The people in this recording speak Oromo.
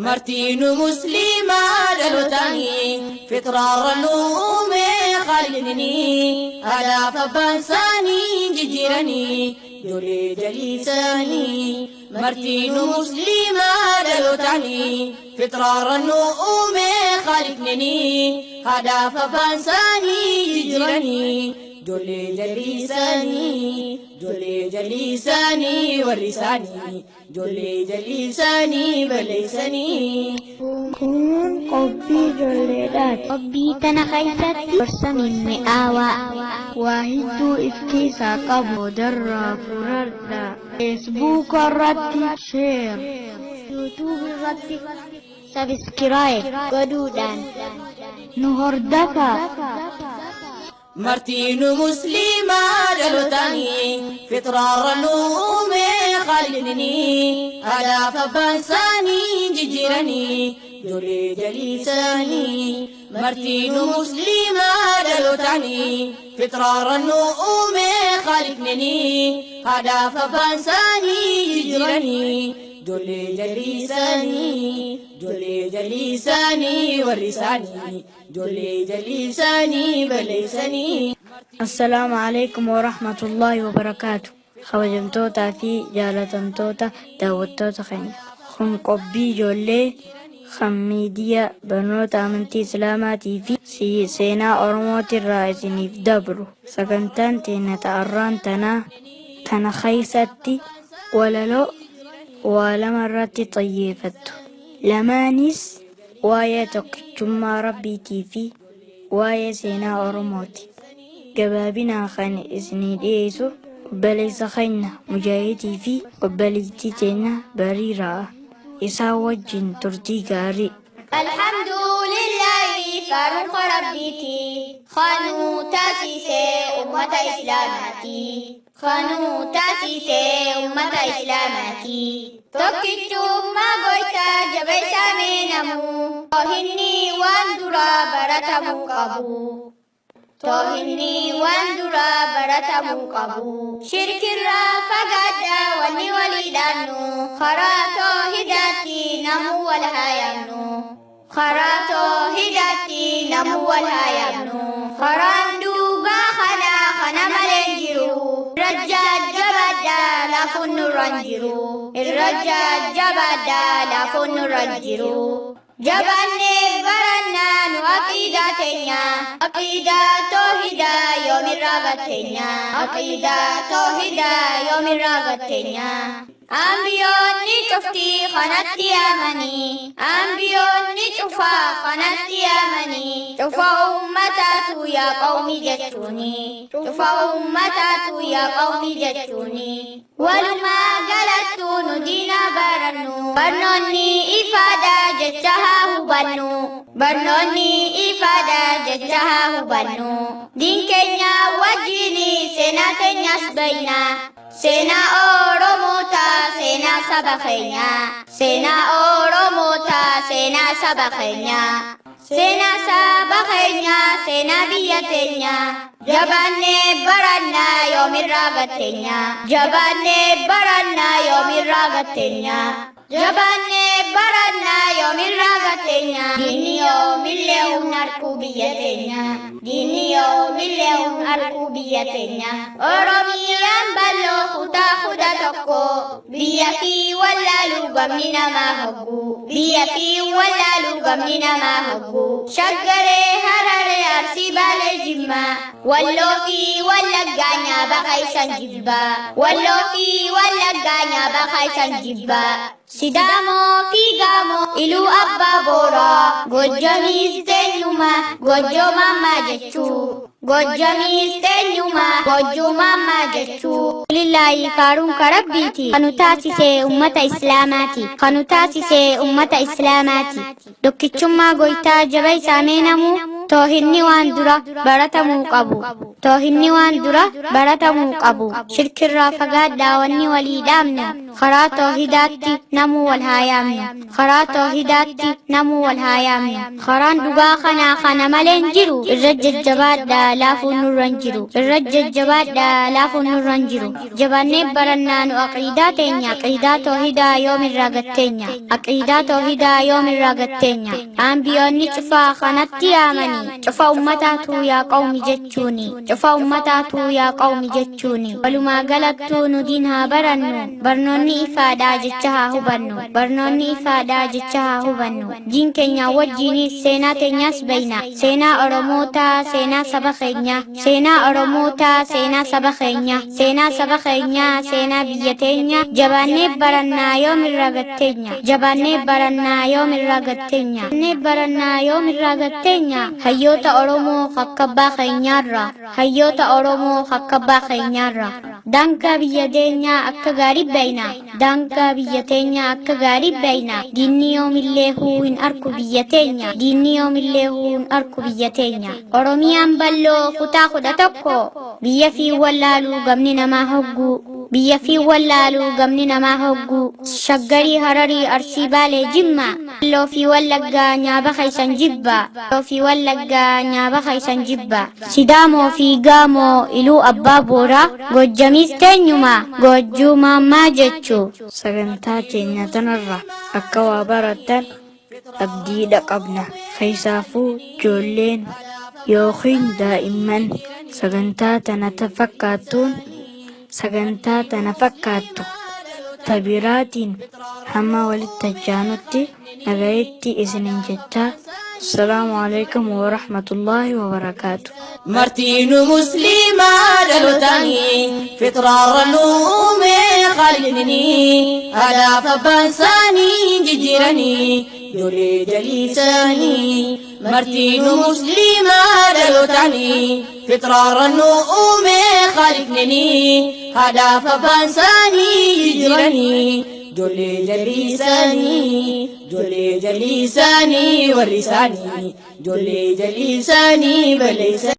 Martiinu musliimaa dhalootanii fitraarra nu uume khaliqnii haadhaaf abbaan isaanii jijjiiranii ijoollee jaliisanii. Martiinu musliimaa dhalootanii fitraarra nu uume khaliqnii haadhaaf abbaan isaanii jijjiiranii ijoollee jaliisanii. Ijoollee jaliisanii warri isaanii ijoollee jaliisanii balleessanii. Kun qophii ijoolleedhaati. Qophii tana keessatti gorsa mimmi'aawaa. Waa hedduu if keessaa qabu. Darraa furarraa. Feesbuuka irratti sheer. Yuutuub irratti sabiskiraayib godhuudhaan Nu hordofaa. Martiinu musliimaa dhalootanii fitraarra nu uume khaliqnii haadhaaf abbaan isaanii jijjiiranii ijoollee jaliisanii. Martiinu musliimaa dhalootanii fitraarra nu uume khaliqnii haadhaaf abbaan isaanii jijjiiranii ijoollee jaliisanii. Ijoollee jaliisanii warri isaanii ijoollee jaliisanii balleessanii. Assalaamu alaikum wa rahmatullaahi wa barakaatu. Kabajamtootaa fi jaalatamtoota daawwattoota keenya. Kun qophii ijoollee kan miidiyaa barnoota amantii Islaamaatii fi seenaa Oromootirraa isiniif dabru. Sagantaan teenya ta'arraan tanaa tana keessatti walaloo waa lama irratti xiyyeeffattu. Lamaanis waa'ee tokkichummaa Rabbiitii fi waa'ee seenaa Oromooti. Gabaabinaan kan isinii dhiyeessu obboleessa keenya Mujaahitii fi obboleettii teenya Bariiraa. Isaan wajjin turtii gaarii. Alhamdulillahi faaruqa rabbiiti. Kanuu taasisee ummata islaamaati. Kanuu taasisee ummata islaamaati. Tokkichummaa goytaa jabeessaa meenamu. Toohinni waan duraa baratamuu qabu. Toohinni waan duraa baratamuu qabu. Shirkirraa fagaadhaa wanni walii dhaannu. Karaa toohidaatti namuu wal haa yaamnu. Karaa toohidaatti namuu wal haa yaamnu. Karaan dhugaa kanaa kana malee hin jiru. Irra jabaadhaa laafuun nurra hin jiru. Irra jabaadhaa laafuun nurra hin jiru. Jabaannee barannaa nu aqiidaa teenya. Aqiidaa toohidaa yoomirraa gatteenya. Aqiidaa toohidaa yoomirraa gatteenya. Ambiyoonni cufti kanatti amanii. Ambiyoonni cufaa kanatti amanii. Cufa ummataatu yaa qawmi jechuuni. Cufa ummataatu yaa qawmi jechuuni. Walumaa galattuu nu diina barannu. Barnoonni ifaadha jecha haa hubannu. Barnoonni ifaadha jecha haa hubannu. Diin keenya wajjini seenaa keenyas beeyna. Seenaa Oromoota seenaa saba keenya. Seenaa Oromoota seenaa saba keenya. Seenaa saba keenya seenaa biyya teenya. Jabaannee barannaa yoomirraa gatteenya. Jabaannee barannaa yoomirraa gatteenya. Jabaannee barannaa yoomirraa gatteenya. Diinni yoomillee humna harkuu biyya teenya. Diinni yoomillee humna harkuu biyya teenya. Oromiyaan bal'oo kutaa kudha tokko. Biyya fi wallaaluu gamni namaa hoggu. Biyya fi wallaaluu gamni namaa hoggu. Shaggaree Hararee Arsii Baalee Jimmaa. Walloo fi Wallaggaa nyaaba keessan jibbaa. Walloo fi Wallaggaa nyaaba keessan jibbaa. Sidaamoo fi Gaamoo Iluu Abbaa Booraa. Gojjamiis teenyuma gojjoomamaa jechuu. Gojjamiis teenyuma gojjoomamaa jechuu. Lillaahi faaruun karabbiiti. Kanu taasisee ummata islaamaati. Kanu taasisee ummata islaamaati. Dokkichummaa goytaa jaba isaa meenamu. Toohinni waan dura baratamuu qabu. Toohinni waan dura baratamuu qabu. Shirkirraa fagaadhaa wanni walii dhaamnu. Karaa toohidaatti namuu wal haa yaamnu. Karaa toohidaatti namuu wal haa yaamnu. Karaan dhugaa kanaa kana malee hin jiru. Irra jajjabaadhaa laafuun nurra hin jiru. Irra jajjabaadhaa laafuun nurra hin jiru. Jabaannee barannaa nu aqiidaa teenya. Aqiidaa toohidaa yoomirraa gatteenya. Aqiidaa toohidaa yoomirraa gatteenya. Ambiyoonni cufaa kanatti yaamanii. Cufa ummataatu yaa qawmi jechuuni. Cufa ummataatu yaa qawmi jechuuni. Walumaa galattuu nu diin haa barannu. Barnoonni ifaadhaa jecha haa hubannu. Barnoonni ifaadhaa jecha haa hubannu. Diin keenya wajjiinis seenaa teenyas beeyna. Seenaa Oromootaa, seenaa saba keenyaa. Seenaa Oromootaa, seenaa saba keenyaa. Seenaa saba keenyaa, seenaa biyya teenya. Jabaannee barannaa yoomirraa gatteenya. Jabaannee barannaa yoomirraa gatteenya. Jabaannee barannaa yoomirraa gatteenya. Hayyoota Oromoo kakkabbaa keenyaarraa. Hayyoota Oromoo kakkabbaa keenyaarraa. Daangaa biyya teenyaa akka gaarii beeyna. Daangaa biyya teenyaa akka gaarii beeyna. Diinni yoomillee huu hin arku biyya teenya. Diinni yoomillee huu hin arku biyya teenya. Oromiyaan bal'oo kutaa 11. Biyya fi wallaaluu gamni namaa hogguu. Biyya fi wallaaluu gamni namaa hogguu. Shaggarii Hararii Arsii Baalee Jimma. Walloo fi Wallaggaa nyaaba keessan jibba. Walloo fi Wallaggaa nyaaba keessan jibba. Sidaamoo fi Gaamoo Iluu Abbaa Booraa. Gojjamiis teenyuma Gojjuu maammaa jechuu. Sagantaa keenya tanarraa akka waa barattan abdiidha qabna. Keessaafuu ijoolleen yookiin daa'imman sagantaa tana fakkaattuun sagantaa tana fakkaattu tabiraatiin hamma walitti ajjaanutti nagayetti isinin jechaa. Assalaamu alaikum warahmatullaahi wabarakaatu. Martiinu musliimaa dhalootanii fitraarra nu uume khaliqni adaaf abbaan isaanii jijjiiranii ijoollee jaliisanii. Martiinu musliimaa dhalootanii fitraarra nu uume khaliqni adaaf abbaan isaanii jijjiiranii ijoollee jaliisanii. Ijoollee jaliisanii warri isaanii ijoollee jaliisanii balleessanii.